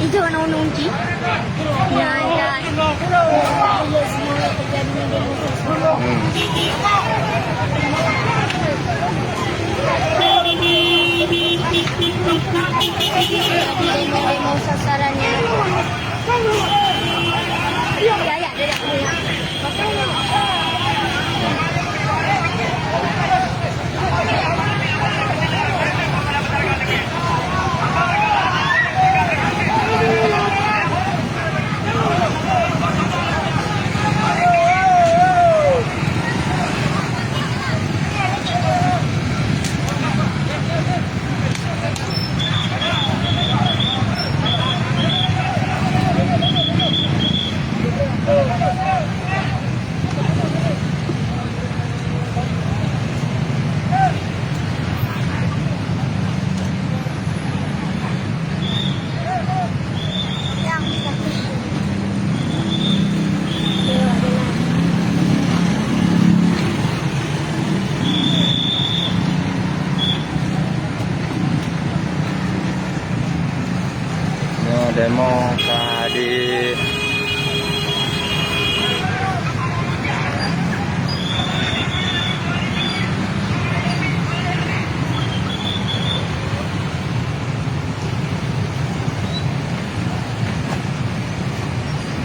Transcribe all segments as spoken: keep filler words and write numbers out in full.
Itu warna ungu cik. Ya, ya. Iya, semua terjadinya demonstrasi. Hmm. Jadi, demo-demo sasarannya. Ya, ya, ya, ya. Nyoe demo ka di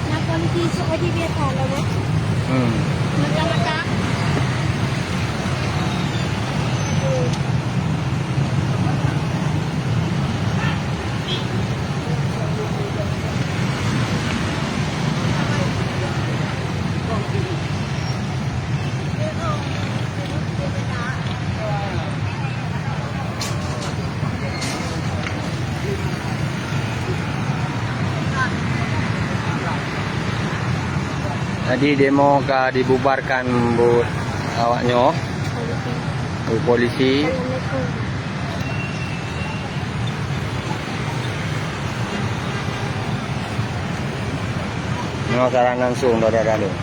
Na polisi isuk lagi biasa lah, Mak. Hmm. Mata-mata. Jadi demo ka dibubarkan buet awak nyoe. Polisi. Buet polisi. Nyoe siaran langsung dari dalam.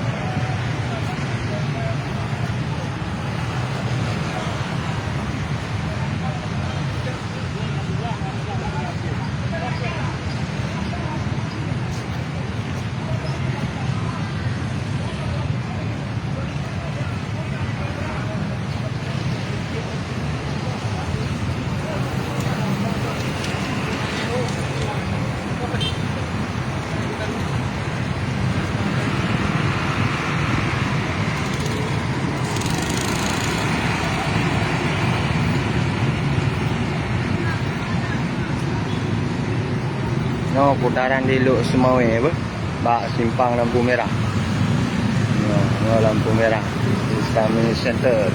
Nyoe putaran di Lhokseumawe, beuh, bak simpang lampu merah. Nyoe, nyoe lampu merah. Islamic Center.